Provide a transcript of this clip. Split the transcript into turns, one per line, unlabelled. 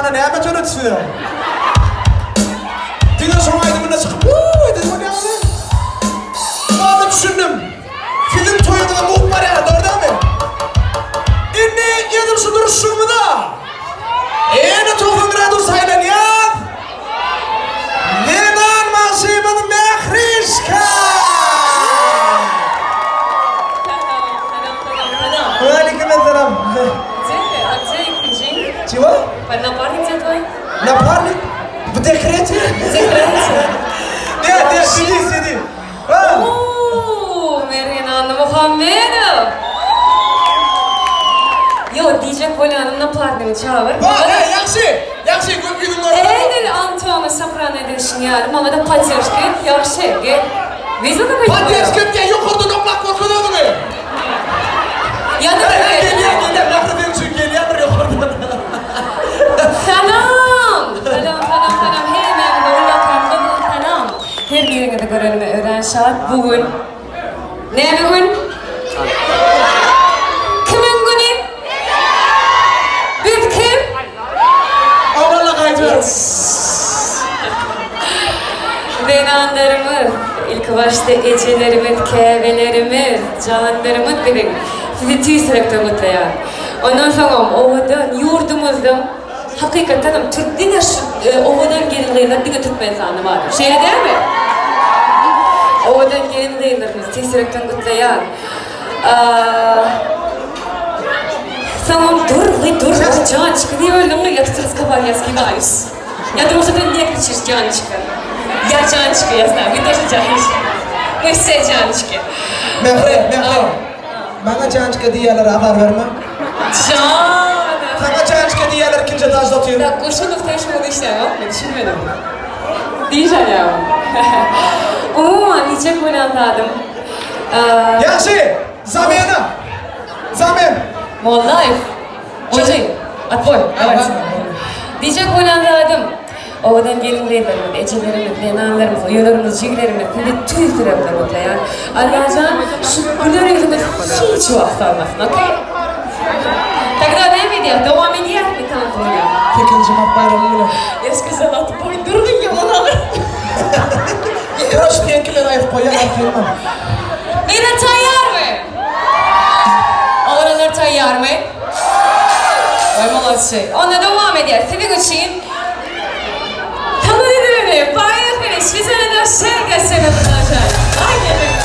Türkmenistana näme töledi size? Diňe şoň aýdymyna çykyp wuuu edeli bolýaňyzy? Bada düşündim. Siziň toýuňyza mugt barýar, dogry dälmi? Indi edil şu duruşygymyza ýene 90 gradus aýlanýas. Zenan bagşymyz Mährişka!
Salam, salam, salam.
Waleýkim essalam.
Gdzie, a gdzie ikinji?
Çiwa?
Naparnik gdzie twoý?
Naparnik? Bu dekreti?
Dekreti.
Ne, ne, sidi, sidi. Ha.
Ooo, Mergen Annamuhammedow. Ýo, diýjek bolýanym naparnigi çagyr.
Ba, he, ýagşy, ýagşy, göz ýüzüň görüp.
Edil Antona Soprano edilişiň ýaly, maňa-da podderžka et, ýagşy, gel. Wiza da goýup
Podderžka et diýýär, ýokardan oklap görkez özüňi.
Ýa-da
He, he, gelýär, gelýär, Mähri seň üçin gelýär bir ýokardan.
Salam! Salam, salam, salam, hemmäňize ullakan gyzgyn salam! Her biriňizi görenime örän şat. Bu gün näme gün? Kimiň güni? Biz kim?
Oglanlar gaýdyber.
Zenanlarymyz, ilki başda ejelerimiz, käbelerimiz, janlarymyz biziň. Sizi tüýs ýürekden gutlaýan. Ondan soňam owadan ýurdumyzda Hakykatdanam türk diňe şu owadan gelin gyzlar diňe Türkmenistanda bardyr. Şeýle dälmi? Owadan gelin gyzlarymyz tüýs ýürekden gutlaýan. Soňam dur, gy dur, Jançka diýip öldüň, я тут разговариваюсь. Я думаю, что ты не кричишь Jançka. Я Jançka, я знаю, вы тоже Jançka. Мы все Jançки.
Mähri, Mähri. Maňa Jançka diýýärler, azar berme.
Jan!
Saňa Jançka diýýärler, ikinji etažda otyr.
Tak, Gurşunow sen şuňa düşýäňokmy? Düşünmedim. Diýjän ýa. Umuman, diýjek bolýan zadym.
Ýagşy! Zamena! Zamen!
Mollaýew. Goýjy. Otboý. Dawayt. Diýjek bolýan zadym. Owadan gelin-gyzlarymyz, ejelerimiz, zenanlarymyz, uýalarymyz, jigilerimiz sizi tüýs ýürekden gutlaýan. Allajan şu güler ýüzüňiz hiç wagt solmasyn, okey? Tagda näme edýäs? Dowam edýäsmi tansymyza?
Sekizinji mart baýramy bilen.
Я сказала, отбой, durgun ýaman agyr.
Ýöne şu seňki men aýryp goýýan arkaýynman.
Gyzlar taýýarmy? Oglanlar taýýarmy? Oý molodçy. Onda dowam edýäs. Siziň üçin Tamam Поехали! Связали на всех, продолжаем. Поехали!